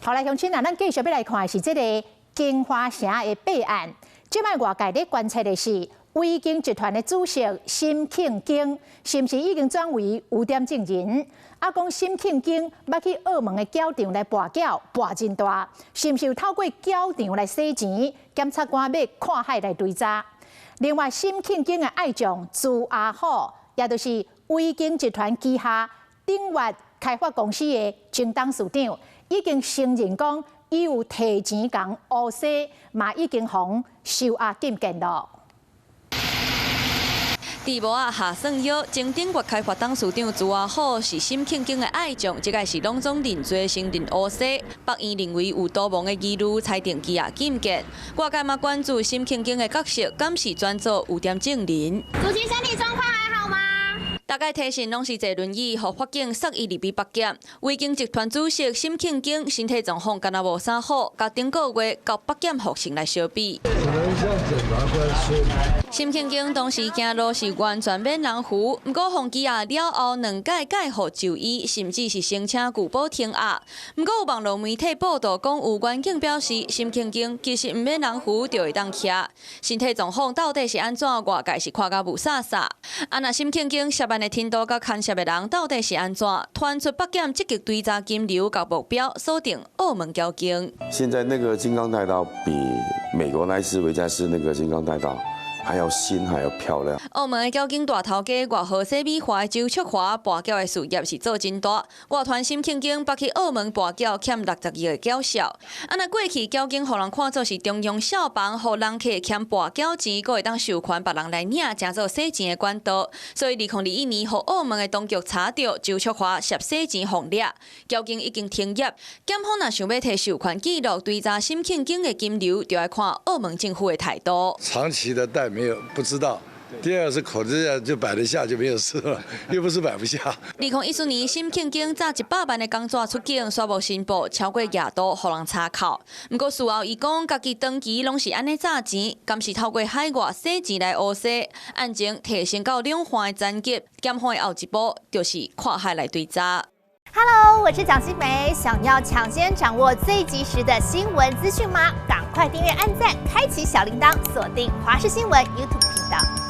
好來，鄉親啊，咱繼續欲來看的是這个京華城的弊案。這擺外界咧關切的是，維京集團的主席沈慶京，是毋是已經轉為污點證人？啊，講沈慶京捌去澳門的攪場來跋筊，跋真大，是毋是有透過攪場來洗錢？檢察官欲跨海來追查。另外，沈慶京的愛將朱阿虎，也就是維京集團旗下鼎越開發公司的前董事長，已經承認講，伊有提錢共烏洗，嘛已經予收押禁見咯。佇帽仔下算腰，前鼎越開發董事長朱阿虎是沈慶京的愛將，這擺是攏總認罪承認烏洗，法院認為有逃亡的疑慮，裁定羈押禁見。外界嘛關注沈慶京的角色，敢是轉做污點證人？主席身體狀況還好嗎？逐擺提訊攏是坐輪椅，予法警捒伊入去北檢。維京集團主席沈慶京身體狀況敢若無啥好，佮頂個月到北檢獲釋來相比。沈慶京當時行路是完全免人扶，毋過予羈押了後兩擺蓋予就醫，甚至是申請具保停押。毋過有網路媒體報道講，有員警表示，沈慶京其實毋免人扶就會當徛。身體狀況到底是按怎？外界是看甲霧煞煞。啊，若沈慶京涉案的程度佮牽涉的人到底是按怎？傳出北檢積極追查金流，佮目標鎖定澳門交警。現在那個金剛大道比美國拉斯維加斯那個金剛大道還要新，還要漂亮。澳門的攪警大頭家外號洗米華的周淑華，跋筊的事業是做真大。外傳沈慶京捌去澳門跋筊，欠60億的繳數。啊，若過去攪警予人看做是中央數房，予人客欠跋筊錢，閣會當授權別人來領，成做洗錢的管道。所以2021年，予澳門的當局查著周淑華涉洗錢予掠，攪警已經停業。檢方若想欲提授權記錄追查沈慶京的金流，就愛看澳門政府的態度。長期的貸沒有不知道，第二是口子就擺得下就沒有事了，又不是擺不下。2014年，沈慶京詐100萬的工紙出境，煞無申報，超過額度，予人查扣。毋過事後，伊講家己長期攏是按呢詐錢，敢是透過海外洗錢來烏洗，案情提升到兩岸的層級，檢方的後一步就是跨海來追查。 Hello，我是蔣新梅，想要搶先掌握最及時的新聞資訊嗎？趕快訂閱、按讚、開啟小鈴鐺，鎖定華視新聞 YouTube 頻道。